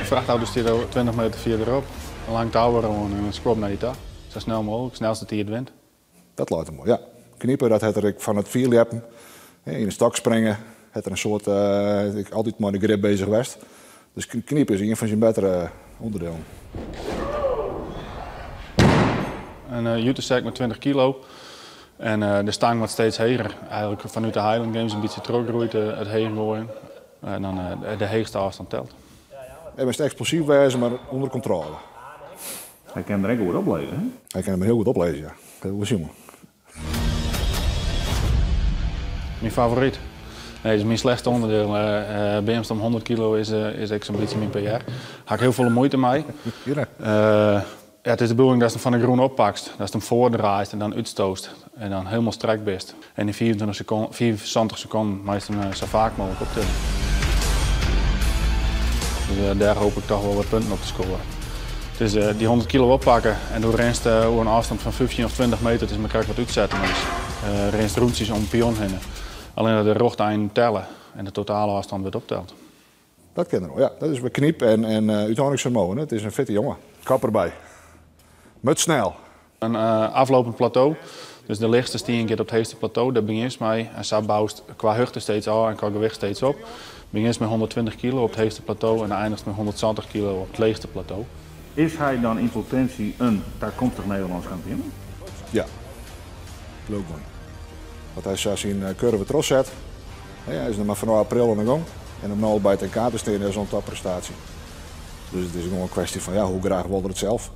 Frachtauto stiet al 20 meter fierderop. In lang tou oan en in skop nei dy ta. Sa snel mooglik, snelste tiid wint. Dat leit him wol, ja. Knipe, dat hat er ek fan it fierljeppen. Yn de stok springe hat er in soad, ek altyd mei de grip beuzich west. Dus knipe is ien fan syn bettere ûnderdielen. In jutesek mei 20 kilo en de stang wurdt steeds heger. Eigenlik fanút de Highland Games in bytsje trochgroeid it heech goaien. En dan de heechste ôfstân telt. Hy moast eksplosyf wêze, mar ûnder kontrôle. Hy kin der ek goed oplizze, hè? Hy kin him hiel goed oplizze, ja. Dat wol sjoen. Myn favoryt? Nee, is myn slechtste ûnderdiel. Beamstomp 100 kilo is ek sa'n bytsje myn PR. Ha ik hiel folle muoite mei. Ja, it is de bedoeling datst him fan de grûn oppakst, datst him foardraaist en dan útstoost en dan hielendal strekt bist. En yn 25 sekonden, 75 sekonden meist him sa faak mooglik optille. Dus dêr hoop ik toch wol wat punten op te skoaren. It is dy 100 kilo oppakke en do rinst oer in ôfstân fan 15 of 20 meter, it is mar krekt wat útsetten is. Rinst rûntsjes om pion hinne. Allinne de rjochteinen telle en de totale ôfstân wurdt opteld. Dat kin er wol, ja. Dat is wer knyp en úthâldingsfermogen. It is in fitte jonge. Kop derby. Moat snel. In aflopend plateau. Dus de lichtste stien giet op it heechste plateau, dêr begjinst mei. En sa boust kwa hichte steeds ôf en kwa gewicht steeds op. Begjinst mei 120 kilo op it heechste plateau en eindichst mei 170 kilo op it leechste plateau. Is hy dan yn potinsje in takomstich Nederlânsk kampioen? Ja. Leau ik wol. As hy sa syn kurve trochset, hy is noch mar fanôf april oan de gong en om no al by it NK te stean is al in topprestaasje. Dus it is gewoan in kwestje fan ja, hoe graach wol er it sels.